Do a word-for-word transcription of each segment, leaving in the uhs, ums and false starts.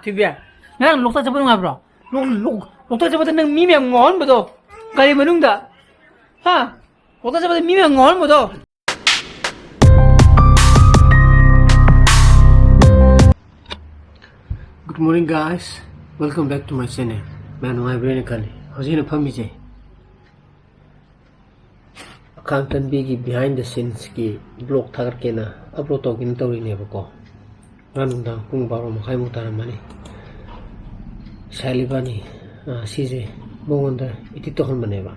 ꯁꯤꯕꯤ, ꯉꯔꯥꯡ ꯂꯣꯛꯇꯥꯛ ꯆꯠꯄ ꯅꯨꯡꯉꯥꯏꯕ꯭ꯔꯣ? ꯂꯣꯛ- ꯂꯣꯛ- ꯂꯣꯛꯇꯥꯛ ꯆꯠꯄꯗ ꯅꯪ ꯃꯤ ꯃꯌꯥꯝ ꯉꯥꯎꯍꯟꯕꯗꯣ, ꯒꯥꯔꯤ ꯃꯅꯨꯡꯗ, ꯍꯥ? ꯂꯣꯛꯇꯥꯛ ꯆꯠꯄꯗ ꯃꯤ ꯃꯌꯥꯝ ꯉꯥꯎꯍꯟꯕꯗꯣ꯫ Good morning, guys. Welcome back to my channel. ꯃꯌꯥꯝ ꯅꯨꯡꯉꯥꯏꯕ꯭ꯔꯦꯅ ꯈꯜꯂꯤ꯫ ꯍꯧꯖꯤꯛ ꯑꯩꯅ ꯐꯝꯃꯤꯁꯦ ꯑꯈꯥꯡ ꯀꯟꯕꯤꯒꯤ behind the scenes ꯀꯤ vlog ꯊꯥꯒꯠꯀꯦꯅ upload ꯇꯧꯒꯦꯅ ꯇꯧꯔꯤꯅꯦꯕꯀꯣ꯫ ꯉꯔꯥꯡ ꯅꯨꯡꯗꯥꯡ ꯄꯨꯡ ꯕꯥꯔꯣ ꯃꯈꯥꯏꯃꯨꯛ ꯇꯥꯔꯝꯃꯅꯤ꯫ ꯁꯥꯏ ꯏꯕꯥꯅꯤ, ꯑ, ꯁꯤꯁꯦ ꯃꯉꯣꯟꯗ edit ꯇꯧꯍꯟꯕꯅꯦꯕ꯫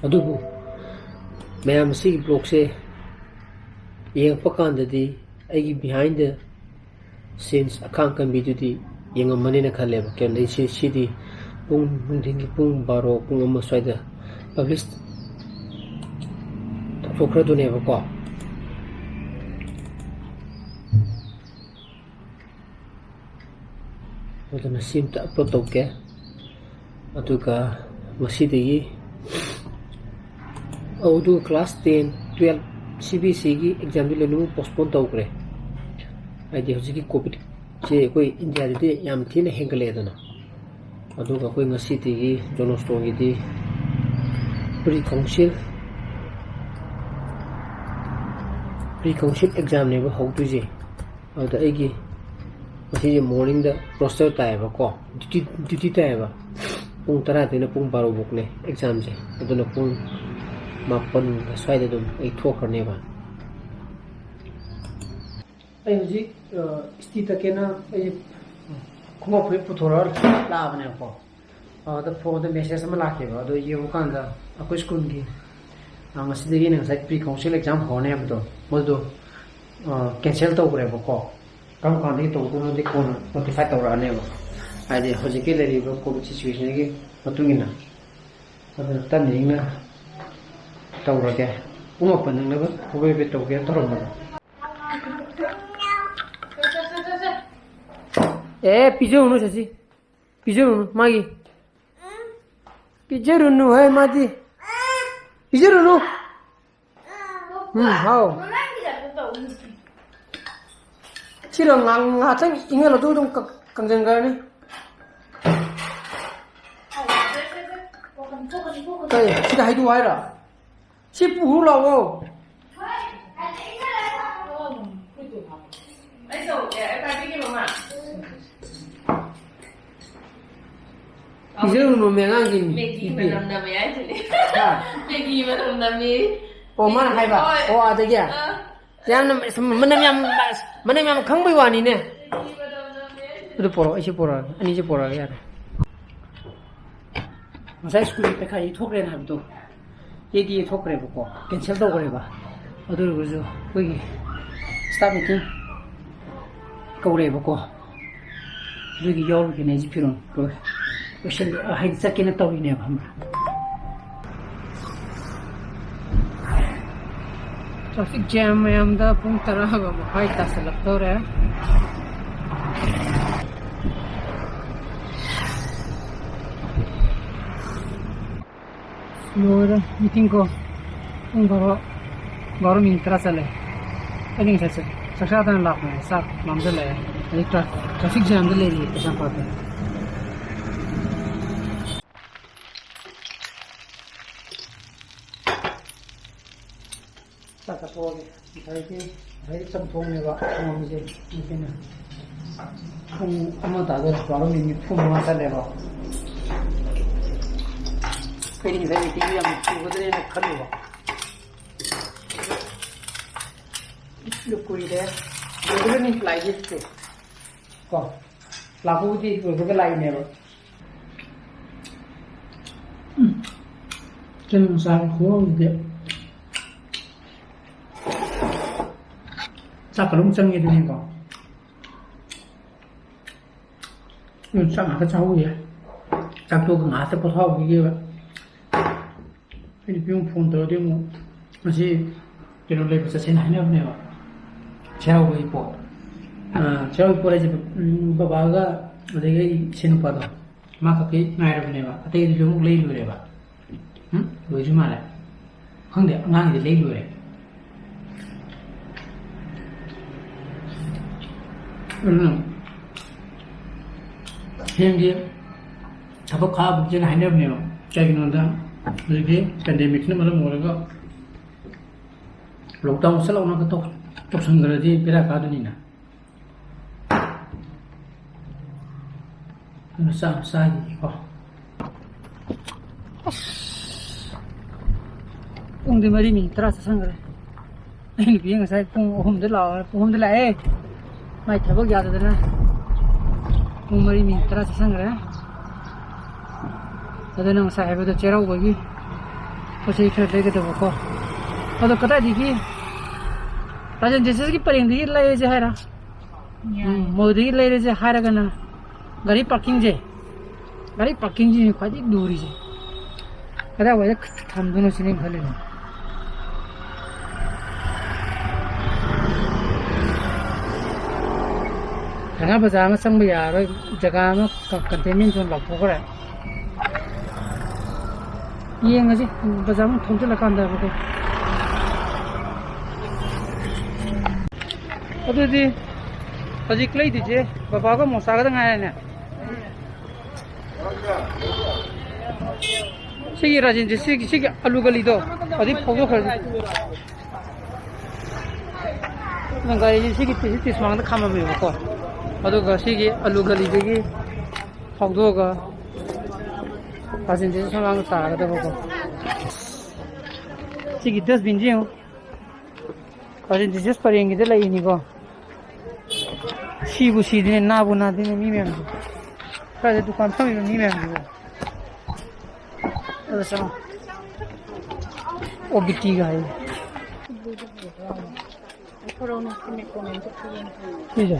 ꯑꯗꯨꯕꯨ ꯃꯌꯥꯝ ꯑꯁꯤꯒꯤ vlog ꯁꯦ ꯌꯦꯡꯉꯛꯄ ꯀꯥꯟꯗꯗꯤ ꯑꯩꯒꯤ behind the scenes ꯑꯈꯥꯡ ꯀꯟꯕꯤꯗꯨꯗꯤ ꯌꯦꯡꯉꯝꯃꯅꯤꯅ ꯈꯜꯂꯦꯕ꯫ ꯀꯩꯅꯣ, ꯑꯩꯁꯦ ꯁꯤꯗꯤ ꯄꯨꯡ, ꯅꯨꯡꯊꯤꯟꯒꯤ ꯄꯨꯡ ꯕꯥꯔꯣ, ꯄꯨꯡ ꯑꯃ ꯁ꯭ꯋꯥꯏꯗ publish ꯇꯧꯊꯣꯛꯈ꯭ꯔꯗꯣꯏꯅꯦꯕꯀꯣ꯫ ꯑꯗꯨꯅ ꯁꯤ ꯑꯝꯇ upload ꯇꯧꯒꯦ꯫ ꯑꯗꯨꯒ ꯉꯁꯤꯗꯒꯤ, ꯑꯧ, ꯑꯗꯨꯒ class ten, twelve, C B S E ꯒꯤ exam ꯗꯤ ꯂꯣꯏꯅꯃꯛ postpone ꯇꯧꯈ꯭ꯔꯦ꯫ ꯍꯥꯏꯗꯤ ꯍꯧꯖꯤꯛꯀꯤ COVID ꯁꯦ ꯑꯩꯈꯣꯏ ꯏꯟꯗꯤꯌꯥꯗꯗꯤ ꯌꯥꯝ ꯊꯤꯅ ꯍꯦꯟꯒꯠꯂꯛꯑꯦꯗꯅ꯫ ꯑꯗꯨꯒ ꯑꯩꯈꯣꯏ ꯉꯁꯤꯗꯒꯤ zone ꯕꯣꯁꯀꯣꯒꯤꯗꯤ pre council, pre council exam ꯅꯦꯕ ꯍꯧꯗꯣꯏꯁꯦ꯫ ꯑꯗꯨꯗ ꯑꯩꯒꯤ ꯉꯁꯤꯁꯦ morning ꯗ roster ꯇꯥꯏꯌꯦꯕꯀꯣ, duty, duty ꯇꯥꯏꯌꯦꯕ꯫ ꯄꯨꯡ ꯇꯔꯥꯗꯩꯅ ꯄꯨꯡ ꯕꯥꯔꯣ ꯐꯥꯎꯅꯦ exam ꯁꯦ꯫ ꯑꯗꯨꯅ ꯄꯨꯡ ꯃꯥꯄꯟ ꯑꯁ꯭ꯋꯥꯏꯗ ꯑꯗꯨꯝ ꯑꯩ ꯊꯣꯛꯈ꯭ꯔꯅꯦꯕ꯫ ꯑꯩ ꯍꯧꯖꯤꯛ, ꯑ, ꯏꯁꯇꯤ ꯇꯛꯀꯦꯅ ꯑꯩ ꯈꯣꯡꯎꯞ ꯐꯨꯔꯤꯠ ꯄꯨꯊꯣꯔꯒ ꯂꯥꯛꯑꯕꯅꯦꯕꯀꯣ꯫ ꯑꯗ phone ꯗ message ꯑꯃ ꯂꯥꯛꯈꯤꯕ꯫ ꯑꯗꯣ ꯌꯦꯡꯉꯨꯀꯥꯟꯗ ꯑꯩꯈꯣꯏ school ꯒꯤ, ꯑ, ꯉꯁꯤꯗꯒꯤꯅ ꯉꯁꯥꯏ pre council exam ꯍꯧꯔꯅꯤ ꯍꯥꯏꯕꯗꯣ, ꯃꯗꯨꯗꯣ, ꯑ, cancel ꯇꯧꯈ꯭ꯔꯦꯕꯀꯣ꯫ ꯀꯔꯝ ꯀꯥꯟꯗꯒꯤ ꯇꯧꯗꯣꯏꯅꯣꯗꯤ ꯀꯣꯟꯅ notify ꯇꯧꯔꯛꯑꯅꯦꯕ꯫ ꯍꯥꯏꯗꯤ ꯍꯧꯖꯤꯛꯀꯤ ꯂꯩꯔꯤꯕ COVID situation ꯒꯤ ꯃꯇꯨꯡ ꯏꯟꯅ꯫ ꯑꯗꯨꯅ ꯇꯞꯅ ꯏꯪꯅ ꯇꯧꯔꯒꯦ꯫ ꯄꯨꯡ ꯃꯥꯄꯟ ꯅꯪꯅꯕ ꯍꯣꯕꯦ ꯍꯣꯕꯦ ꯇꯧꯒꯦ ꯇꯧꯔꯝꯕꯅꯦ꯫ ꯑꯦ, ꯄꯤꯖꯔꯨꯅꯨ ꯁꯁꯤ꯫ ꯄꯤꯖꯔꯨꯅꯨ ꯃꯥꯒꯤ꯫ ꯄꯤꯖꯔꯨꯅꯨ ꯍꯦ ꯃꯥꯗꯤ꯫ ꯄꯤꯖꯔꯨꯅꯨ꯫ ꯎꯝ, ꯍꯥꯎ꯫ ꯁꯤꯔꯣ ꯉꯥ-, ꯉꯥꯛꯇꯪ ꯏꯪꯍꯜꯂꯣ, ꯑꯗꯨꯒ ꯑꯗꯨꯝ ꯀꯛ-, ꯀꯪꯁꯤꯟꯈ꯭ꯔꯅꯤ꯫ ꯀꯩ, ꯁꯤꯗ ꯍꯩꯗꯣꯛꯑꯣ ꯍꯥꯏꯔꯣ? ꯁꯤ ꯄꯨꯈ꯭ꯔꯨ ꯂꯥꯛꯑꯣ꯫ ꯄꯤꯖꯔꯨꯅꯣꯃꯦ ꯑꯉꯥꯡꯁꯤꯡ꯫ ꯃꯦꯒꯤ ꯃꯅꯝ ꯅꯝꯃꯦ ꯍꯥꯏꯁꯤꯅꯦ꯫ ꯍꯥ? ꯃꯦꯒꯤ ꯃꯅꯝ ꯅꯝꯃꯦ꯫ ꯑꯣ, ꯃꯥꯅ ꯍꯥꯏꯕ? ꯍꯣꯏ꯫ ꯑꯣ, ꯑꯗꯒꯤ? ꯑꯥ꯫ ꯌꯥꯝꯅ ꯃꯅꯝ ꯌꯥꯝ, ꯃꯅꯝ ꯌꯥꯝ ꯈꯪꯕꯩ ꯋꯥꯅꯤꯅꯦ꯫ ꯃꯦꯒꯤ ꯃꯅꯝ ꯅꯝꯃꯦ ꯍꯥꯏꯁꯤꯅꯦ꯫ ꯑꯗꯨ ꯄꯣꯔꯛꯑꯣ, ꯑꯩꯁꯨ ꯄꯣꯔꯛꯑꯒꯦ, ꯑꯅꯤꯁꯨ ꯄꯣꯔꯛꯑꯒꯦ ꯌꯥꯔꯦ꯫ ꯉꯁꯥꯏ ꯁ꯭ꯀꯨꯜꯒꯤ ꯄꯩꯈꯥ ꯌꯩꯊꯣꯛꯈ꯭ꯔꯦꯅ ꯍꯥꯏꯕꯗꯣ, ꯌꯩꯗꯤ ꯌꯩꯊꯣꯛꯈ꯭ꯔꯦꯕꯀꯣ, cancel ꯇꯧꯈ꯭ꯔꯦꯕ꯫ ꯑꯗꯨ ꯑꯣꯏꯔꯒꯁꯨ ꯑꯩꯈꯣꯏꯒꯤ staff meeting ꯀꯧꯔꯛꯑꯦꯕꯀꯣ, ꯑꯗꯨꯒꯤ ꯌꯥꯎꯔꯨꯒꯦꯅ ꯑꯩꯁꯦ ꯐꯤꯔꯣꯜ ꯂꯣꯏ ꯂꯣꯏꯁꯤꯜꯂꯤ, ꯍꯥꯏꯗꯤ ꯆꯠꯀꯦꯅ ꯇꯧꯔꯤꯅꯦꯕ, ꯈꯪꯕ꯭ꯔꯥ? Traffic jam ꯃꯌꯥꯝꯗ ꯄꯨꯡ ꯇꯔꯥꯒ ꯃꯈꯥꯏ ꯇꯥꯁꯜꯂꯛꯇꯧꯔꯦ꯫ ꯂꯣꯏꯔꯦ meeting ꯀꯣ꯫ ꯄꯨꯡ ꯕꯥꯔꯣ, ꯕꯥꯔꯣ minute ꯇꯔꯥ ꯆꯠꯂꯦ꯫ ꯑꯩꯗꯤ ꯉꯁꯥꯏ ꯆꯥꯛ, ꯆꯥꯛ ꯆꯥꯗꯅ ꯂꯥꯛꯄꯅꯦ꯫ ꯆꯥꯛ ꯂꯥꯝꯁꯤꯜꯂꯛꯑꯦ꯫ ꯑꯗꯩ tra-, traffic jamꯗ ꯂꯩꯔꯤ ꯀꯩꯁꯥꯝꯄꯥꯠꯇ꯫ ꯆꯥꯛ ꯆꯥꯊꯣꯛꯑꯒꯦ꯫ ꯉꯁꯥꯏꯒꯤ, ꯉꯁꯥꯏꯒꯤ ꯆꯝꯊꯣꯡꯅꯦꯕ ꯊꯣꯡꯉꯝꯃꯤꯁꯦ꯫ ꯑꯗꯨꯅ ꯄꯨꯡ ꯑꯃ ꯇꯥꯗꯣꯔꯦ, ꯕꯥꯔꯣ minute ꯅꯤꯐꯨ ꯃꯉꯥ ꯆꯠꯂꯦꯕ꯫ ꯑꯩꯗꯤ ꯉꯁꯥꯏ meeting ꯌꯥꯝ ꯊꯨꯒꯗ꯭ꯔꯦꯅ ꯈꯜꯂꯨꯕ꯫ ꯑꯗꯨ ꯀꯨꯏꯔꯦ꯫ ꯂꯣꯏꯗꯣꯔꯅꯤ ꯂꯥꯛꯏꯁꯦ꯫ ꯀꯣ? ꯂꯥꯛꯄꯕꯨꯗꯤ ꯂꯣꯏꯕꯒ ꯂꯥꯛꯏꯅꯦꯕ꯫ ꯎꯝ꯫ ꯆꯦꯡ ꯆꯥꯕ ꯈꯨꯍꯥꯎꯁꯤꯗꯤ꯫ ꯆꯥꯛꯀ ꯑꯗꯨꯝ ꯆꯪꯉꯦ ꯑꯗꯨꯅꯤꯀꯣ꯫ ꯎꯝ, ꯆꯥꯛ ꯉꯥꯛꯇ ꯆꯥꯍꯧꯗꯦ꯫ ꯆꯥꯛ ꯇꯣꯛꯑꯒ ꯉꯥꯏꯍꯥꯛꯇ ꯄꯣꯊꯥꯍꯧꯈꯤꯒꯦꯕ꯫ ꯑꯩ ꯅꯨꯄꯤ ꯑꯃꯨꯛ phone ꯇꯧꯔꯗꯤ ꯑꯃꯨꯛ ꯉꯁꯤ ꯀꯩꯅꯣ ꯂꯩꯕ ꯆꯠꯁꯦꯅ ꯍꯥꯏꯅꯕꯅꯦꯕ꯫ ꯆꯩꯔꯥꯎꯕꯒꯤ ꯄꯣꯠ꯫ ꯑ, ꯆꯩꯔꯥꯎꯕꯒꯤ ꯄꯣꯠ ꯍꯥꯏꯁꯦ, ꯎꯝ, ꯕꯕꯥꯒ ꯑꯗꯒꯤ ꯑꯩ ꯏꯆꯦ ꯅꯨꯄꯥꯗꯣ꯫ ꯃꯥ ꯈꯛꯀꯤ ꯉꯥꯏꯔꯕꯅꯦꯕ꯫ ꯑꯇꯩꯗꯤ ꯂꯣꯏꯅꯃꯛ ꯂꯩ ꯂꯣꯏꯔꯦꯕ꯫ ꯎꯝ? ꯂꯣꯏꯗ꯭ꯔꯤ ꯃꯥꯜꯂꯦ꯫ ꯈꯪꯗꯦ, ꯑꯉꯥꯡꯒꯤꯗꯤ ꯂꯩ ꯂꯣꯏꯔꯦ꯫ ꯎꯝ꯫ ꯍꯌꯦꯡꯗꯤ ꯊꯕꯛ ꯈꯥꯛꯑꯒꯨꯝꯁꯦꯅ ꯍꯥꯏꯅꯕꯅꯦꯕ꯫ ꯀꯩꯒꯤꯅꯣꯗ ꯍꯧꯖꯤꯛꯇꯤ ꯄꯦꯟꯗꯦꯃꯤꯛꯁꯤꯅ ꯃꯔꯝ ꯑꯣꯏꯔꯒ ꯂꯣꯛꯗꯥꯎꯟ ꯆꯠꯂꯥꯎꯅꯒ ꯇꯧ-, ꯇꯧꯁꯟꯈ꯭ꯔꯗꯤ ꯕꯦꯔꯥ ꯀꯥꯗꯣꯏꯅꯤꯅ꯫ ꯑꯗꯨꯅ ꯆꯥꯛ ꯑꯃ ꯆꯥꯈꯤꯒꯦꯀꯣ꯫ ꯑꯁ! ꯄꯨꯡꯗꯤ ꯃꯔꯤ ꯃꯤꯅꯤꯠ ꯇꯔꯥ ꯆꯠꯁꯟꯈ꯭ꯔꯦ꯫ ꯑꯩ ꯅꯨꯄꯤ ꯉꯁꯥꯏ ꯄꯨꯡ ꯑꯍꯨꯝꯗ ꯂꯥꯛꯑꯣ ꯍꯥꯏ, ꯄꯨꯡ ꯑꯍꯨꯝꯗ ꯂꯥꯛꯑꯦ꯫ ꯃꯥꯏ ꯊꯕꯛ ꯌꯥꯗꯗꯅ ꯄꯨꯡ ꯃꯔꯤ ꯃꯤꯅꯤꯠ ꯇꯔꯥ ꯆꯠꯁꯟꯈ꯭ꯔꯦ꯫ ꯑꯗꯨꯅ ꯉꯁꯥꯏ ꯍꯥꯏꯕꯗꯣ ꯆꯩꯔꯥꯎꯕꯒꯤ ꯄꯣꯠ ꯆꯩ ꯈꯔ ꯂꯩꯒꯗꯕꯀꯣ꯫ ꯑꯗꯣ ꯀꯗꯥꯏꯗꯒꯤ? ꯔꯥꯖꯦꯟ ꯖꯦꯁꯁꯀꯤ ꯄꯔꯦꯡꯗꯒꯤ ꯂꯩꯔꯁꯦ ꯍꯥꯏꯔ? ꯎꯝ, ꯃꯣꯏꯗꯒꯤ ꯂꯩꯔꯁꯦ ꯍꯥꯏꯔꯒꯅ ꯒꯥꯔꯤ ꯄꯥꯔꯀꯤꯡꯁꯦ, ꯒꯥꯔꯤ ꯄꯥꯔꯀꯤꯡꯁꯤꯅꯤ ꯈ꯭ꯋꯥꯏꯗꯒꯤ ꯂꯨꯔꯤꯁꯦ꯫ ꯀꯗꯥꯏꯋꯥꯏꯗ ꯊꯝꯗꯣꯏꯅꯣ ꯁꯤꯅꯦ ꯑꯩꯅ ꯈꯜꯂꯤꯅꯦ꯫ ꯊꯪꯒꯥꯜ ꯕꯖꯥꯔ ꯑꯃ ꯆꯪꯕ ꯌꯥꯔꯔꯣꯏ, ꯖꯒꯥ ꯑꯃ ꯀ-, containment zone ꯂꯥꯎꯊꯣꯛꯈ꯭ꯔꯦ꯫ ꯌꯦꯡꯉꯁꯤ, ꯕꯖꯥꯔ ꯑꯃꯨꯛ ꯊꯣꯛꯆꯤꯜꯂꯀꯥꯟꯗ ꯑꯩꯈꯣꯏ꯫ ꯑꯗꯨꯗꯤ ꯍꯧꯖꯤꯛ ꯂꯩꯗꯣꯏꯁꯦ ꯕꯕꯥꯒ ꯃꯣꯆꯥꯒꯗ ꯉꯥꯏꯔꯦꯅꯦ꯫ ꯁꯤꯒꯤ ꯔꯥꯖꯦꯟꯁꯦ, ꯁꯤꯒꯤ, ꯁꯤꯒꯤ ꯑꯂꯨ ꯒꯂꯤꯗꯣ ꯍꯧꯖꯤꯛ ꯐꯥꯎꯗꯣꯛꯈ꯭ꯔꯁꯤ꯫ ꯅꯪ ꯒꯥꯔꯤꯁꯤ ꯁꯤꯒꯤ ꯇꯤꯁꯤ ꯇꯤꯁ ꯃꯥꯡꯗ ꯈꯥꯝꯃꯝꯃꯦꯕꯀꯣ, ꯑꯗꯨꯒ ꯁꯤꯒꯤ ꯑꯂꯨ ꯒꯂꯤꯗꯒꯤ ꯐꯥꯎꯗꯣꯛꯑꯒ ꯔꯥꯖꯦꯟꯁꯦ ꯁꯨꯃꯥꯡꯗ ꯇꯥꯒꯗꯕꯀꯣ꯫ ꯁꯤꯒꯤ dustbin ꯁꯤ ꯌꯦꯡꯉꯨ꯫ ꯄꯔꯦꯡ, ꯖꯤꯖꯁ ꯄꯔꯦꯡꯒꯤꯗ ꯂꯩꯔꯤꯅꯤꯀꯣ꯫ ꯁꯤꯕꯨ ꯁꯤꯗꯦꯅꯦ, ꯅꯥꯕꯨ ꯅꯥꯗꯦꯅꯦ ꯃꯤ ꯃꯌꯥꯝꯁꯦ꯫ ꯀꯥꯏꯗ ꯗꯨꯀꯥꯟ ꯐꯝꯃꯤꯕ ꯃꯤ ꯃꯌꯥꯝꯁꯤꯕꯨ? ꯑꯗ ꯆꯪꯉꯣ꯫ ꯑꯣ ꯕꯤ ꯇꯤꯒ ꯍꯥꯏꯌꯦ꯫ ꯁꯤꯁꯦ?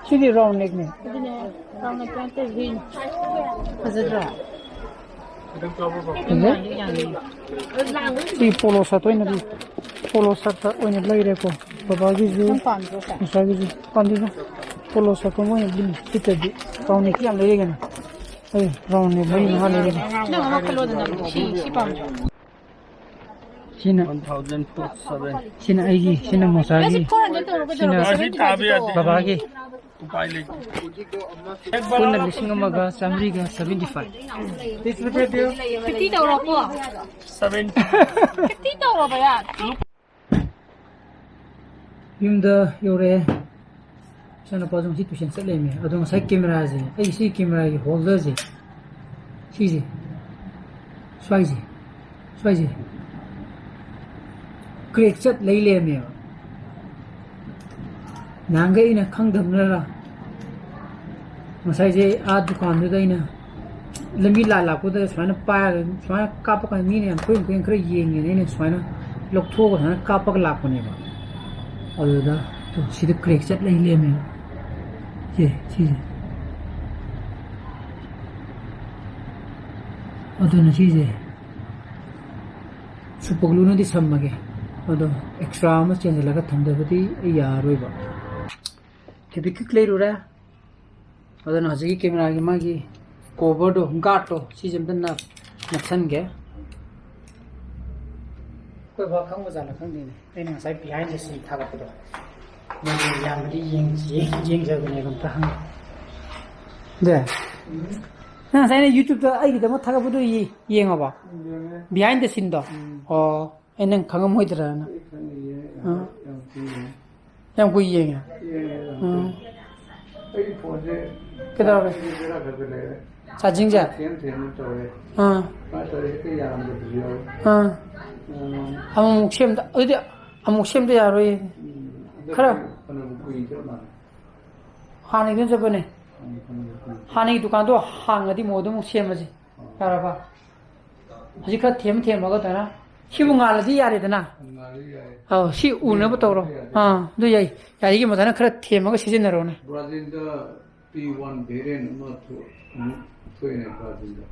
ꯁꯤꯗꯤ round neckꯅꯦ꯫ ꯑꯗꯨꯅꯦ, round neck ꯅꯠꯇꯦ, V ꯅꯤ꯫ ꯐꯖꯗ꯭ꯔꯣ? ꯐꯖꯩ꯫ ꯁꯤ polo shirt ꯑꯣꯏꯅ, polo shirt ꯑꯣꯏꯅ ꯂꯩꯔꯦꯀꯣ꯫ ꯕꯕꯥꯒꯤꯁꯨ, ꯅꯪ ꯄꯥꯝꯗ꯭ꯔꯣ ꯁꯦ? ꯃꯆꯥꯒꯤꯁꯨ꯫ ꯄꯥꯝꯗꯦꯗ꯫ Polo shirt ꯑꯃ ꯑꯣꯏꯅ ꯂꯤꯠꯂꯤ꯫ ꯁꯤꯠꯇꯗꯤ round neck ꯌꯥꯝ ꯂꯩꯔꯦ ꯀꯩꯅꯣ꯫ ꯑꯩ round neck ꯃꯔꯤ ꯃꯉꯥ ꯂꯩꯔꯦ꯫ ꯅꯪ ꯑꯃ ꯈꯜꯂꯣꯗꯅ, ꯁꯤ, ꯁꯤ ꯄꯥꯝꯗ꯭ꯔꯣ? ꯁꯤꯅ, one thousand forty-seven꯫ ꯁꯤꯅ ꯑꯩꯒꯤ, ꯁꯤꯅ ꯃꯣꯆꯥꯒꯤ, ꯑꯩꯁꯦ four hundred ꯇꯧꯔꯒ ꯁꯤꯅ ꯇꯧꯔꯒ seventy five ꯇꯧꯔꯣ꯫ ꯕꯕꯥꯒꯤ꯫ ꯎꯄꯥꯏ ꯂꯩꯇꯦ꯫ ꯄꯨꯟꯅ ꯂꯤꯁꯤꯡ ꯑꯃꯒ ꯆꯥꯃꯔꯤꯒ seventy five꯫ ꯐꯤꯐꯇꯤ ꯇꯧꯔꯣꯀꯣ꯫ ꯁꯚꯦꯟ꯫ ꯐꯤꯐꯇꯤ ꯇꯧꯔꯣꯕ, ꯌꯥ꯫ ꯌꯨꯝꯗ ꯌꯧꯔꯛꯑꯦ꯫ ꯏꯆꯥꯅꯨꯄꯥꯁꯨ ꯉꯁꯤ tuition ꯆꯠ ꯂꯩꯔꯝꯃꯦ꯫ ꯑꯗꯣ ꯉꯁꯥꯏ cameraꯁꯦ, ꯑꯩ ꯁꯤ cameraꯒꯤ holderꯁꯦ, ꯁꯤꯁꯦ, ꯁ꯭ꯋꯥꯏꯁꯦ, ꯁ꯭ꯋꯥꯏꯁꯦ crack ꯆꯠ ꯂꯩ ꯂꯩꯔꯝꯃꯦꯕ꯫ ꯅꯍꯥꯟꯈꯩ ꯑꯩꯅ ꯈꯪꯗꯕꯅꯔ, ꯉꯁꯥꯏꯁꯦ ꯑꯥ ꯗꯨꯀꯥꯟꯗꯨꯗ ꯑꯩꯅ ꯂꯝꯕꯤ ꯂꯥ ꯂꯥꯛꯄꯗ ꯁꯨꯃꯥꯏꯅ ꯄꯥꯏꯔꯒ ꯁꯨꯃꯥꯏꯅ ꯀꯥꯞꯄ ꯀꯥꯟꯗ ꯃꯤꯅ ꯌꯥꯝ ꯀꯨꯏꯅ ꯀꯨꯏꯅ ꯈꯔ ꯌꯦꯡꯉꯦꯅ ꯑꯩꯅ ꯁꯨꯃꯥꯏꯅ ꯂꯧꯊꯣꯛꯑꯒ ꯁꯨꯃꯥꯏꯅ ꯀꯥꯞꯄꯒ ꯂꯥꯛꯄꯅꯦꯕ꯫ ꯑꯗꯨꯗ ꯇꯨ ꯁꯤꯗ crack ꯆꯠ ꯂꯩ ꯂꯩꯔꯝꯃꯦꯕ꯫ ꯁꯦ, ꯁꯤꯁꯦ꯫ ꯑꯗꯨꯅ ꯁꯤꯁꯦ super glueꯅꯗꯤ ꯁꯝꯃꯒꯦ꯫ ꯑꯗꯣ extra ꯑꯃ ꯆꯦꯟꯁꯤꯜꯂꯒ ꯊꯝꯗꯕꯗꯤ ꯑꯩ ꯌꯥꯔꯔꯣꯏꯕ꯫ Fevikwik ꯂꯩꯔꯨꯔꯦ꯫ ꯑꯗꯨꯅ ꯍꯧꯖꯤꯛꯀꯤ cameraꯒꯤ ꯃꯥꯒꯤ coverꯗꯣ, guardꯇꯣ, ꯁꯤꯁꯦ ꯑꯝꯇ ꯅꯞ-, ꯅꯞꯁꯟꯒꯦ꯫ ꯑꯩꯈꯣꯏ ꯕꯥ ꯈꯪꯕ ꯖꯥꯠꯂ ꯈꯪꯗꯦꯅꯦ꯫ ꯑꯩꯅ ꯉꯁꯥꯏ behind the scene ꯊꯥꯒꯠꯄꯗꯣ꯫ ꯃꯗꯨ ꯌꯥꯝꯕꯗꯤ ꯌꯦꯡ-, ꯌꯦꯡ-, ꯌꯦꯡꯖꯕꯅꯦꯕ, ꯑꯝꯇ ꯍꯪꯉꯦ꯫ ꯗꯦ? ꯅꯪ ꯉꯁꯥꯏ ꯑꯩꯅ YouTubeꯇ ꯑꯩꯒꯤꯗꯃꯛ ꯊꯥꯒꯠꯄꯗꯣ ꯌꯦ-, ꯌꯦꯡꯉꯕꯣ? ꯌꯦꯡꯉꯦ꯫ Behind the sceneꯗꯣ? ꯎꯝ꯫ ꯑꯣ, ꯑꯩ ꯅꯪ ꯈꯪꯉꯝꯃꯣꯏꯗ꯭ꯔꯥꯅ꯫ ꯑꯩ ꯈꯪꯉꯦ, ꯌꯦꯡꯉꯦ꯫ ꯑꯥ꯫ ꯌꯥꯝ ꯀꯨꯏꯔꯦ꯫ ꯌꯥꯝ ꯀꯨꯏ ꯌꯦꯡꯉꯦ? ꯌꯦꯡꯉꯦ, ꯌꯥꯝ ꯎꯝ꯫ ꯀꯨꯏꯔꯦ꯫ ꯑꯩꯒꯤ phoneꯁꯦ ꯀꯩꯗꯧꯔꯒꯦ? ꯕꯦꯔꯥ ꯈꯔ ꯈꯔ ꯂꯩꯔꯦ꯫ Chargingꯁꯦ? ꯊꯦꯡ ꯊꯦꯡꯅ ꯇꯧꯔꯦ꯫ ꯑꯥ꯫ ꯁꯨꯃꯥꯏꯅ ꯇꯧꯔꯦ, ꯍꯦꯛꯇ ꯌꯥꯔꯝꯗꯕꯁꯨ ꯌꯥꯎꯋꯦ꯫ ꯑꯥ꯫ ꯎꯝ꯫ ꯑꯃꯨꯛꯃꯨꯛ ꯁꯦꯝꯗ-, ꯑꯗꯨꯗꯤ ꯑꯃꯨꯛ ꯁꯦꯝꯗ ꯌꯥꯔꯣꯏꯌꯦ꯫ ꯎꯝ꯫ ꯍꯟꯗꯛꯇꯤ ꯈꯔ ꯐꯅꯕꯨ ꯀꯨꯏꯅ ꯆꯠ ꯃꯥꯜꯂꯦ꯫ ꯍꯥꯟꯅꯒꯤꯗꯨꯅ ꯆꯠꯄꯅꯦ꯫ ꯎꯝ, ꯐꯅꯕꯨ ꯀꯨꯏꯅ ꯆꯠ-, ꯍꯥꯟꯅꯒꯤ ꯗꯨꯀꯥꯟꯗꯣ ꯍꯥꯡꯉꯗꯤ ꯑꯃꯨꯛ ꯑꯗꯨꯝ ꯁꯦꯝꯃꯁꯤ꯫ ꯑꯥ꯫ ꯌꯥꯔꯕ? ꯍꯧꯖꯤꯛ ꯈꯔ ꯊꯦꯝ ꯊꯦꯝꯃꯒ ꯇꯧꯔ꯫ ꯁꯤꯕꯨ ꯉꯥꯜꯂꯗꯤ ꯌꯥꯔꯦꯗꯅ? ꯉꯥꯜꯂꯗꯤ ꯌꯥꯔꯦ꯫ ꯑꯧ, ꯁꯤ ꯎꯅꯕ ꯇꯧꯔꯣ꯫ ꯌꯥꯔꯦ, ꯌꯥꯔꯦ꯫ ꯑꯥ, ꯑꯗꯨ ꯌꯥꯏ꯫ ꯌꯥꯔꯤꯒꯤ ꯃꯊꯥꯅ ꯈꯔ ꯊꯦꯝꯃꯒ ꯁꯤꯖꯤꯟꯅꯔꯣꯅꯦ꯫ ꯕ꯭ꯔꯥꯖꯤꯜꯗ P one variant ꯑꯃ ꯊꯣꯛ-, ꯑꯃꯨꯛ ꯊꯣꯛꯑꯦꯅꯦ ꯕ꯭ꯔꯥꯖꯤꯜꯗ꯫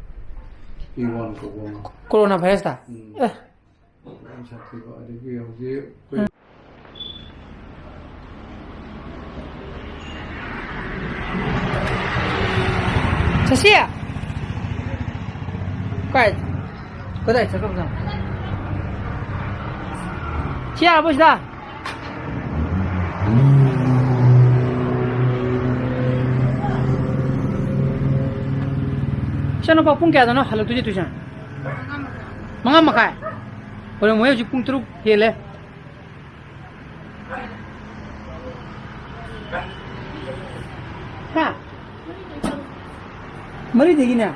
P one ꯀꯧꯕ ꯑꯃ꯫ ꯀꯣꯔꯣꯅꯥ ꯚꯥꯏꯔꯁꯇ? ꯎꯝ꯫ ꯑꯦ꯫ ꯌꯥꯝ ꯁꯥꯊꯤꯕ꯫ ꯑꯗꯒꯤ ꯍꯧꯖꯤꯛ ꯑꯩꯈꯣꯏ ꯎꯝ꯫ ꯁꯁꯤ! ꯀꯥꯏ? ꯀꯗꯥꯏ ꯆꯠꯈ꯭ꯔꯕꯅꯣ? ꯁꯤ ꯌꯥꯔꯕꯣ ꯁꯤꯗ? ꯏꯆꯥꯅꯨꯄꯥ ꯄꯨꯡ ꯀꯌꯥꯗꯅꯣ ꯍꯜꯂꯛꯇꯣꯏꯁꯦ tuition? ꯃꯉꯥ ꯃꯈꯥꯏ? ꯍꯣꯔꯦꯟ ꯃꯣꯏ ꯍꯧꯖꯤꯛ ꯄꯨꯡ ꯇꯔꯨꯛ ꯍꯦꯜꯂꯦ꯫ ꯍꯥ? ꯃꯔꯤꯗꯒꯤꯅꯦ?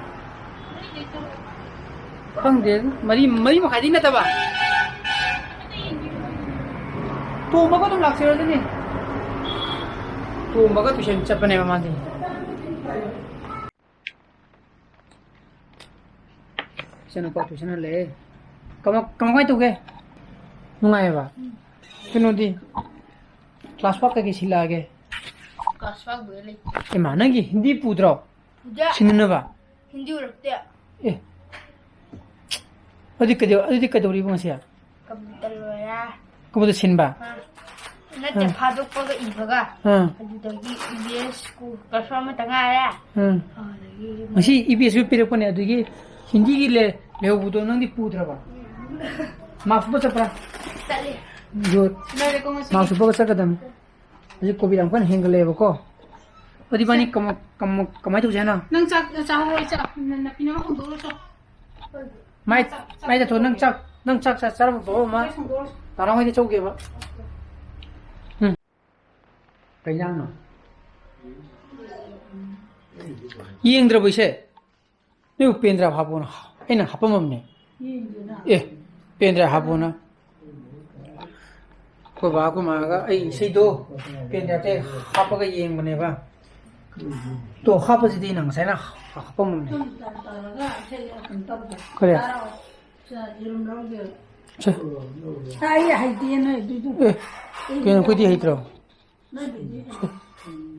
ꯈꯪꯗꯦ, ꯃꯔꯤ, ꯃꯔꯤ ꯃꯈꯥꯏꯗꯒꯤ ꯅꯠꯇꯕ? ꯇꯣꯝꯕꯒ ꯑꯗꯨꯝ ꯂꯥꯛꯆꯔꯖꯅꯤ꯫ ꯇꯣꯝꯕꯒ tuition ꯆꯠꯄꯅꯦꯕ ꯃꯥꯗꯤ꯫ ꯏꯆꯥꯅꯨꯄꯥ tuition ꯍꯜꯂꯛꯑꯦ꯫ ꯀꯃ-, ꯀꯃꯥꯏ ꯇꯧꯒꯦ? ꯅꯨꯡꯉꯥꯏꯌꯦꯕ? ꯀꯩꯅꯣꯗꯤ? Class work ꯀꯩꯀꯩ ꯁꯤꯜꯂꯛꯑꯒꯦ? Class work ꯕꯨꯗꯤ ꯂꯩꯇꯦ꯫ ꯏꯃꯥ, ꯅꯪꯒꯤ ꯍꯤꯟꯗꯤ ꯄꯨꯗ꯭ꯔꯣ? ꯄꯨꯗꯦ꯫ ꯁꯤꯟꯅꯅꯕ? ꯍꯤꯟꯗꯤ ꯎꯔꯛꯇꯦ꯫ ꯑꯦ꯫ ꯑꯗꯨꯗꯤ ꯀꯩꯗꯧ-, ꯑꯗꯨꯗꯤ ꯀꯩꯗꯧꯔꯤꯕ ꯉꯁꯤ? Computer ꯂꯣꯏꯔꯦ꯫ Computer ꯁꯤꯟꯕ? ꯑꯥ꯫ ꯅꯠꯇꯦ, ꯑꯥ꯫ ꯐꯥꯗꯣꯛꯄꯒ ꯏꯕꯒ꯫ ꯑꯥ꯫ ꯑꯗꯨꯗꯒꯤ E V S ꯀꯨ-, ꯀꯔꯁꯣ ꯑꯃꯇ ꯉꯥꯏꯔꯦ꯫ ꯎꯝ꯫ ꯑꯗꯒꯤ ꯉꯁꯤ E V S ꯁꯨ ꯄꯤꯔꯛꯄꯅꯦ, ꯑꯗꯨꯒꯤ ꯍꯤꯟꯗꯤꯒꯤ ꯂꯦ-, ꯂꯩꯍꯧꯕꯗꯣ ꯅꯪꯗꯤ ꯄꯨꯗ꯭ꯔꯕ? ꯎꯝ꯫ Mask ꯎꯞꯄ ꯆꯠꯄ꯭ꯔꯥ? ꯆꯠꯂꯤ꯫ Good꯫ ꯂꯣꯏꯔꯦꯀꯣ ꯉꯁꯤꯒꯤ? Mask ꯎꯞꯄꯒ ꯆꯠꯀꯗꯕꯅꯤ꯫ ꯍꯧꯖꯤꯛ COVID ꯌꯥꯝ ꯀꯟꯅ ꯍꯦꯟꯒꯠꯂꯛꯑꯦꯕꯀꯣ꯫ ꯑꯗꯨ ꯏꯕꯥꯅꯤ ꯁꯦ꯫ ꯀꯃ-, ꯀꯃ-, ꯀꯃꯥꯏꯅ ꯇꯧꯁꯦ ꯍꯥꯏꯅꯣ? ꯅꯪ ꯆꯥꯛ ꯆꯥꯍꯧꯔꯣ, ꯆꯥꯛ꯫ ꯅ-, ꯅꯄꯤꯅ ꯍꯧꯗꯣꯛꯎꯔꯣ, ꯆꯣ꯫ ꯃꯥꯏ, ꯆꯥꯛ, ꯆꯥꯛ ꯃꯥꯏ ꯇꯥꯊꯣꯛ, ꯅꯪ ꯆꯥꯛ, ꯅꯪ ꯆꯥꯛ ꯆꯥ-, ꯆꯥꯔꯝꯃꯣ, ꯇꯣꯛꯑꯣ, ꯃꯥ꯫ ꯆꯥꯛ ꯊꯣꯡꯗꯣꯛꯎꯔꯣ, ꯆꯣ꯫ ꯇꯥꯔꯥ ꯍꯣꯏꯗ ꯆꯧꯒꯦꯕ꯫ ꯎꯝ꯫ ꯀꯩ ꯏꯟꯖꯥꯡꯅꯣ? ꯌꯦꯡꯗ꯭ꯔꯕꯣ ꯏꯁꯩ? ꯅꯣꯏ ꯎꯄꯦꯟꯗ꯭ꯔ ꯍꯥꯞꯄꯣꯅ ꯑꯩꯅ ꯍꯥꯞꯄꯝꯃꯕꯅꯦ꯫ ꯌꯦꯡꯗꯦꯅ꯫ ꯑꯦ, ꯎꯄꯦꯟꯗ꯭ꯔ ꯍꯥꯞꯄꯣꯅ꯫ ꯑꯩꯈꯣꯏ ꯕꯥ, ꯑꯩꯈꯣꯏ ꯃꯥꯒ ꯑꯩ ꯏꯁꯩꯗꯣ ꯎꯄꯦꯟꯗ꯭ꯔ ꯑꯇꯩ ꯍꯥꯞꯄꯒ ꯌꯦꯡꯕꯅꯦꯕ꯫ ꯇꯣ, ꯍꯥꯞꯄꯁꯤꯗꯤ ꯅꯪ ꯉꯁꯥꯏꯅ ꯍꯥꯞꯄꯝꯃꯕꯅꯦ꯫ ꯇꯨꯝ ꯇꯥ-, ꯇꯥꯔꯒ ꯏꯁꯩ ꯀꯩꯅꯣ ꯇꯧꯗꯦ꯫ ꯀꯔꯤ? ꯇꯥꯔꯛꯑꯣ꯫ ꯁꯦ, ꯌꯦꯔꯨꯝ ꯂꯧꯔꯒꯦ꯫ ꯁꯦ꯫ ꯑꯩ ꯍꯩꯇꯦ ꯅꯣꯏ ꯑꯗꯨꯏꯗꯣ꯫ ꯑꯦ, ꯀꯩꯅꯣ ꯑꯩꯈꯣꯏꯗꯤ ꯍꯩꯇ꯭ꯔꯣ?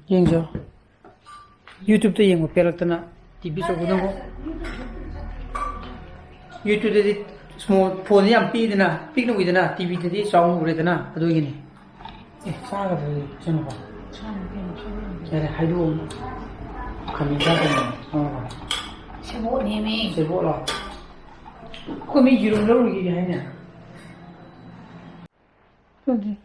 ꯌꯦꯡꯖꯧ꯫ YouTube-ꯇ ꯌꯦꯡꯕ ꯄꯦꯜꯂꯛꯇꯅ ꯇꯤ ꯚꯤ ꯑꯆꯧꯕꯗꯕꯨ꯫ YouTube-ꯇꯗꯤ small phone-ꯗꯤ ꯌꯥꯝ ꯄꯤꯛꯏꯗꯅ, ꯄꯤꯛꯅ ꯎꯏꯗꯅ, ꯇꯤ ꯚꯤꯗꯗꯤ ꯆꯥꯎꯅ ꯎꯔꯦꯗꯅ, ꯑꯗꯨꯒꯤꯅꯤ꯫ ꯑꯦ, ꯆꯥꯒꯗ꯭ꯔꯗꯤ ꯏꯆꯟꯅꯨꯄꯥ? ꯌꯥꯔꯦ, ꯍꯥꯏꯗꯣꯛꯑꯣ꯫ ꯈꯥꯃꯦꯟ ꯆꯥꯗꯕꯅꯦ, ꯏꯆꯟꯅꯨꯄꯥ꯫ ꯁꯦꯕꯣꯠꯅꯦꯃꯤ꯫ ꯁꯦꯕꯣꯠꯂꯣ? ꯑꯩꯈꯣꯏ ꯃꯤ ꯌꯦꯔꯨꯝ ꯂꯧꯔꯨꯈꯤꯒꯦ ꯍꯥꯏꯅꯦ꯫ ꯈꯪꯗꯦ꯫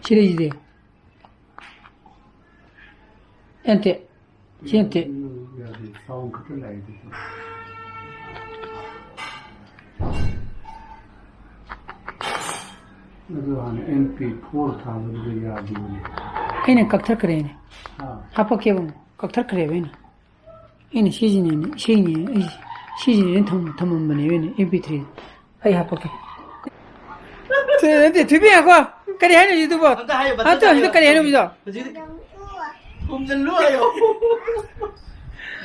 ꯁꯤ ꯂꯩꯁꯤꯗꯤ꯫ ꯅꯠꯇꯦ꯫ ꯁꯤ ꯅꯠꯇꯦ꯫ ꯌꯥꯗꯦ, sound ꯈꯛꯇ ꯂꯥꯛꯏꯗꯨꯗꯤ꯫ ꯑꯗꯨ ꯍꯥꯟꯅ M P four ꯊꯥꯕꯗꯨꯗ ꯌꯥꯗꯦꯅꯦ꯫ ꯑꯩꯅ ꯀꯛꯊꯠꯈ꯭ꯔꯦꯅꯦ꯫ ꯑꯥ꯫ ꯍꯥꯄꯛꯀꯦꯕ ꯑꯃꯨꯛ꯫ ꯀꯛꯊꯠꯈ꯭ꯔꯦꯕ ꯑꯩꯅ꯫ ꯑꯩꯅ ꯁꯤꯖꯤꯟꯅꯩꯅꯦ, ꯁꯤꯅꯦ, ꯑꯩ ꯁꯤꯖꯤꯟꯅꯩꯅ ꯊꯝ-, ꯊꯝꯃꯝꯕꯅꯦꯕ ꯑꯩꯅ M P three꯫ ꯑꯩ ꯍꯥꯄꯛꯀꯦ꯫ ꯅꯠꯇꯦ, ꯊꯣꯏꯕꯤ, ꯉꯥꯏꯈꯣ꯫ ꯀꯔꯤ ꯍꯥꯏꯅꯣ ꯍꯧꯖꯤꯛꯇꯨꯕꯣ? ꯑꯝꯇ ꯍꯥꯏꯌꯣ, ꯑꯝꯇ ꯑꯝꯇ ꯍꯧꯖꯤꯛ ꯍꯥꯏꯌꯣ꯫ ꯀꯔꯤ ꯍꯥꯏꯅꯣ ꯍꯧꯖꯤꯛꯇꯣ? ꯍꯧꯖꯤꯛ ꯊꯣꯝꯖꯤꯜꯂꯨ ꯍꯥꯏꯌꯣ꯫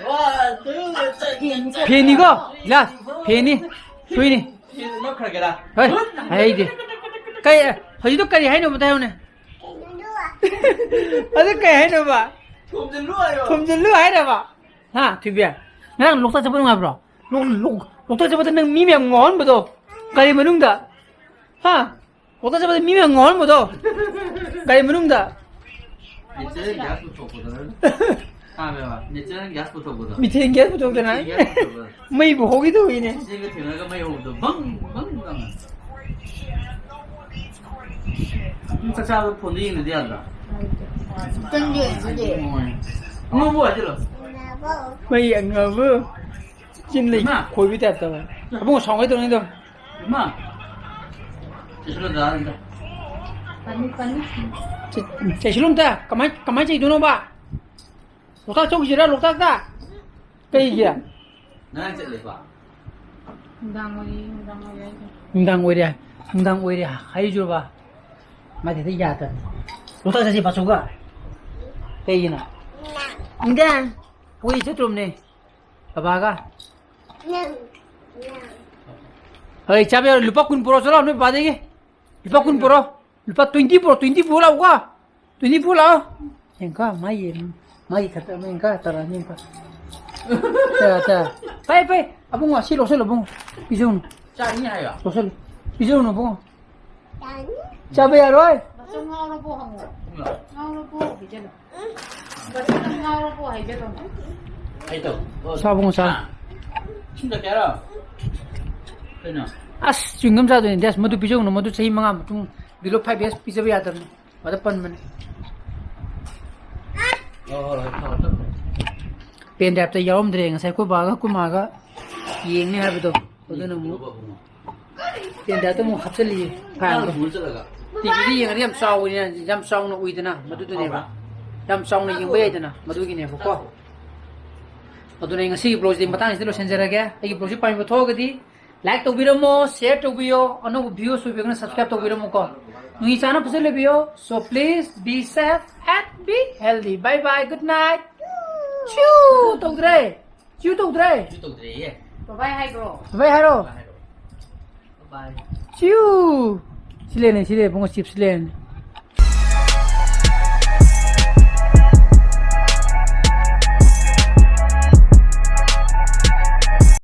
One, two, three꯫ ꯐꯦꯟꯅꯤꯀꯣ? ꯒ꯭ꯂꯥꯁ ꯐꯦꯟꯅꯤ꯫ ꯁꯨꯏꯅꯤ꯫ ꯐꯦꯟ ꯂꯧꯈ꯭ꯔꯒꯦꯔꯥ? ꯍꯣꯏ, ꯍꯩꯗꯤ꯫ ꯀꯩ, ꯍꯧꯖꯤꯛꯇꯣ ꯀꯔꯤ ꯍꯥꯏꯅꯣ ꯑꯝꯇ ꯍꯥꯏꯌꯨꯅꯦ? ꯑꯗꯨ ꯀꯩ ꯍꯥꯏꯅꯣꯕ? ꯊꯣꯝꯖꯤꯜꯂꯨ ꯍꯥꯏꯌꯣ꯫ ꯊꯣꯝꯖꯤꯜꯂꯨ ꯍꯥꯏꯔꯕ? ꯍꯥ, ꯊꯣꯏꯕꯤ? ꯉꯔꯥꯡ ꯂꯣꯛꯇꯥꯛ ꯆꯠꯄ ꯅꯨꯡꯉꯥꯏꯕ꯭ꯔꯣ? ꯂꯣꯛ-, ꯂꯣꯛ-, ꯂꯣꯛꯇꯥꯛ ꯆꯠꯄꯗ ꯅꯪ ꯃꯤ ꯃꯌꯥꯝ ꯉꯥꯎꯍꯟꯕꯗꯣ ꯒꯥꯔꯤ ꯃꯅꯨꯡꯗ? ꯍꯥ? ꯂꯣꯛꯇꯥꯛ ꯆꯠꯄꯗ ꯃꯤ ꯃꯌꯥꯝ ꯉꯥꯎꯍꯟꯕꯗꯣ ꯒꯥꯔꯤ ꯃꯅꯨꯡꯗ? Natural gas ꯄꯨꯊꯣꯛꯄꯗꯣ ꯅꯪ ꯈꯪꯉꯦꯕ? Natural gas ꯄꯨꯊꯣꯛꯄꯗꯣ꯫ Methane gas ꯄꯨꯊꯣꯛꯇꯅ methane gas ꯄꯨꯊꯣꯛꯄꯗꯣ꯫ ꯃꯩꯕꯨ ꯍꯧꯒꯦ ꯇꯧꯋꯤꯅꯦ꯫ Oxygen ꯒ ꯊꯦꯡꯅꯔꯒ ꯃꯩ ꯍꯧꯕꯗꯣ ꯕꯪ ꯕꯪ ꯂꯥꯎꯅ꯫ ꯅꯪ ꯆꯥꯛ ꯆꯥꯕꯗ ꯐꯣꯟꯗ ꯌꯦꯡꯗꯗꯤ ꯌꯥꯗ꯭ꯔꯥ? ꯈꯤꯇꯪ ꯌꯦꯡꯁꯤꯗꯤ꯫ ꯑꯉꯧꯕ ꯍꯥꯏꯖꯤꯜꯂꯣ꯫ ꯃꯩ ꯑꯉꯧꯕ꯫ ꯆꯤꯟ ꯂꯩ ꯏꯃꯥ! ꯈꯣꯏꯕꯤ type ꯇꯧꯋꯦ꯫ ꯑꯕꯨꯡꯉꯣ, ꯁꯥꯎ ꯍꯥꯏꯗꯧꯅꯤ ꯑꯗꯣ꯫ ꯏꯃꯥ! ꯆꯦꯁꯨꯂꯗꯥ ꯑꯝꯇ꯫ ꯆꯦ-, ꯆꯦꯁꯨꯂꯨ ꯑꯝꯇ꯫ ꯀꯃꯥꯏ, ꯀꯃꯥꯏ ꯆꯩꯗꯣꯏꯅꯣꯕ? ꯂꯣꯛꯇꯥꯛ ꯆꯧꯁꯤꯔꯥ, ꯂꯣꯛꯇꯥꯛꯇ? ꯀꯩꯒꯤ? ꯉꯔꯥꯡ ꯆꯠꯂꯦꯀꯣ? ꯅꯨꯡꯗꯥꯡ ꯑꯣꯏꯔꯦ, ꯅꯨꯡꯗꯥꯡ ꯑꯣꯏꯔꯦ ꯍꯥꯏꯁꯦ꯫ ꯅꯨꯡꯗꯥꯡ ꯑꯣꯏꯔꯦ, ꯅꯨꯡꯗꯥꯡ ꯑꯣꯏꯔꯦ ꯍꯥꯏꯔꯤꯁꯤꯕ? ꯃꯥꯗꯤ ꯍꯦꯛꯇ ꯌꯥꯗꯕꯅꯤ꯫ ꯂꯣꯛꯇꯥꯛ ꯆꯠꯁꯤ ꯕꯥꯆꯧꯒ꯫ ꯀꯩꯒꯤꯅꯣ? ꯅꯨꯡꯗꯥꯡ꯫ ꯑꯩꯈꯣꯏ ꯆꯠꯇ꯭ꯔꯣꯕꯅꯦ꯫ ꯕꯕꯥꯒ? ꯍꯣꯏ, ꯆꯥꯕ ꯌꯥꯔꯣꯏ꯫ ꯂꯨꯄꯥ ꯀꯨꯟ ꯄꯨꯔꯛꯑꯣ ꯆꯠꯂꯣ ꯅꯣꯏ ꯕꯕꯥꯗꯒꯤ꯫ ꯂꯨꯄꯥ ꯀꯨꯟ ꯄꯨꯔꯛꯑꯣ꯫ ꯂꯨꯄꯥ twenty ꯄꯨꯔꯛꯑꯣ, twenty ꯄꯨꯔꯛꯑꯣ ꯂꯥꯛꯎꯀꯣ꯫ Twenty ꯄꯨꯔꯛꯑꯣ ꯂꯥꯛꯑꯣ꯫ ꯌꯦꯡꯀꯣ, ꯃꯥ ꯌꯦꯡ-, ꯃꯥꯒꯤ ꯈꯛꯇ ꯑꯃ ꯌꯦꯡꯀꯣ, ꯇꯧꯔꯛꯑꯅꯤ ꯌꯦꯡꯀꯣ꯫ ꯇ-, ꯇ-, ꯐꯩ, ꯐꯩ꯫ ꯑꯕꯨꯡꯉꯣ, ꯁꯤ ꯂꯧꯁꯜꯂꯣ, ꯑꯕꯨꯡꯉꯣ꯫ ꯄꯤꯖꯧꯅꯨ꯫ ꯆꯥꯅꯤ ꯍꯥꯏꯌꯣ꯫ ꯂꯧꯁꯜꯂꯣ꯫ ꯄꯤꯖꯧꯅꯨ, ꯑꯕꯨꯡꯉꯣ꯫ ꯆꯥꯕ ꯌꯥꯔꯣꯏ꯫ ꯕꯥꯆꯧ ꯉꯥꯎꯔꯕꯣ ꯍꯪꯉꯣ꯫ ꯉꯥꯎꯔꯕꯣ ꯍꯥꯏꯖꯜꯂꯣ꯫ ꯕꯥꯆꯧ ꯅꯪ ꯉꯥꯎꯔꯕꯣ ꯍꯥꯏꯖꯜꯂꯣ꯫ ꯑꯩ ꯇꯧ꯫ ꯁꯥ ꯕꯨꯡꯉꯣ ꯁꯥ꯫ ꯏꯁꯤꯡ ꯊꯛꯀꯦ ꯍꯥꯏꯔꯣ? ꯀꯩꯅꯣ? ꯑꯁ, chewing gum ꯆꯥꯗꯣꯏꯅꯦ꯫ ꯗꯦꯁ, ꯃꯗꯨ ꯄꯤꯖꯧꯅꯨ꯫ ꯃꯗꯨ ꯆꯍꯤ ꯃꯉꯥ ꯃꯇꯨꯡ, below five age ꯄꯤꯖꯕ ꯌꯥꯗꯕꯅꯤ꯫ ꯃꯗꯨ ꯄꯟꯕꯅꯤ꯫ ꯄꯦꯟ ꯗ꯭ꯔꯥꯏꯚꯇ ꯌꯥꯎꯔꯝꯗ꯭ꯔꯦ ꯉꯁꯥꯏ ꯑꯩꯈꯣꯏ ꯕꯥꯒ ꯑꯩꯈꯣꯏ ꯃꯥꯒ ꯌꯦꯡꯅꯤ ꯍꯥꯏꯕꯗꯣ꯫ ꯑꯗꯨꯅ ꯑꯃꯨꯛ ꯄꯦꯟ ꯗ꯭ꯔꯥꯏꯚꯇ ꯑꯃꯨꯛ ꯍꯥꯞꯆꯤꯜꯂꯤꯌꯦ ꯐꯥꯏꯜꯗꯣ꯫ ꯇꯤꯚꯤꯗ ꯌꯦꯡꯉꯗꯤ ꯌꯥꯝ ꯆꯥꯎꯕꯅꯤꯅ, ꯌꯥꯝ ꯆꯥꯎꯅ ꯎꯏꯗꯅ ꯃꯗꯨꯗꯨꯅꯦꯕ꯫ ꯌꯥꯝ ꯆꯥꯎꯅ ꯌꯦꯡꯕ ꯌꯥꯏꯗꯅ ꯃꯗꯨꯒꯤꯅꯦꯕꯀꯣ꯫ ꯑꯗꯨꯅ ꯑꯩ ꯉꯁꯤꯒꯤ ꯕ꯭ꯂꯣꯛꯁꯤꯗꯤ ꯃꯇꯥꯡꯁꯤꯗ ꯂꯣꯏꯁꯤꯟꯖꯔꯒꯦ꯫ ꯑꯩꯒꯤ ꯕ꯭ꯂꯣꯛꯁꯤ ꯄꯥꯝꯕꯤꯕ ꯊꯣꯛꯑꯒꯗꯤ ꯂꯥꯏꯛ ꯇꯧꯕꯤꯔꯝꯃꯣ, ꯁꯤꯌꯔ ꯇꯧꯕꯤꯌꯣ, ꯑꯅꯧꯕ ꯚ꯭ꯌꯨꯁ ꯑꯣꯏꯕꯤꯔꯒꯅ ꯁꯕꯁꯀ꯭ꯔꯥꯏꯕ ꯇꯧꯕꯤꯔꯝꯃꯣꯀꯣ꯫ ꯅꯨꯡꯉꯥꯏ ꯆꯥꯟꯅ ꯐꯖꯅ ꯂꯩꯕꯤꯌꯣ꯫ So please be safe and be healthy. Bye bye, good night. Chew ꯇꯧꯗ꯭ꯔꯦ꯫ ꯆ꯭ꯌꯨ ꯇꯧꯗ꯭ꯔꯦ꯫ ꯆ꯭ꯌꯨ ꯇꯧꯗ꯭ꯔꯦꯌꯦ꯫ ꯕꯥꯏ ꯍꯥꯏꯈ꯭ꯔꯣ꯫ ꯕꯥꯏ ꯍꯥꯏꯔꯣ꯫ ꯕꯥꯏ ꯍꯥꯏꯔꯣ꯫ ꯕꯥꯏ꯫ ꯆ꯭ꯌꯨ꯫ ꯁꯤ ꯂꯩꯅꯦ, ꯁꯤ ꯂꯩ, ꯏꯕꯨꯡꯉꯣ, ꯆꯤꯞꯁ ꯂꯩꯔꯅꯤ꯫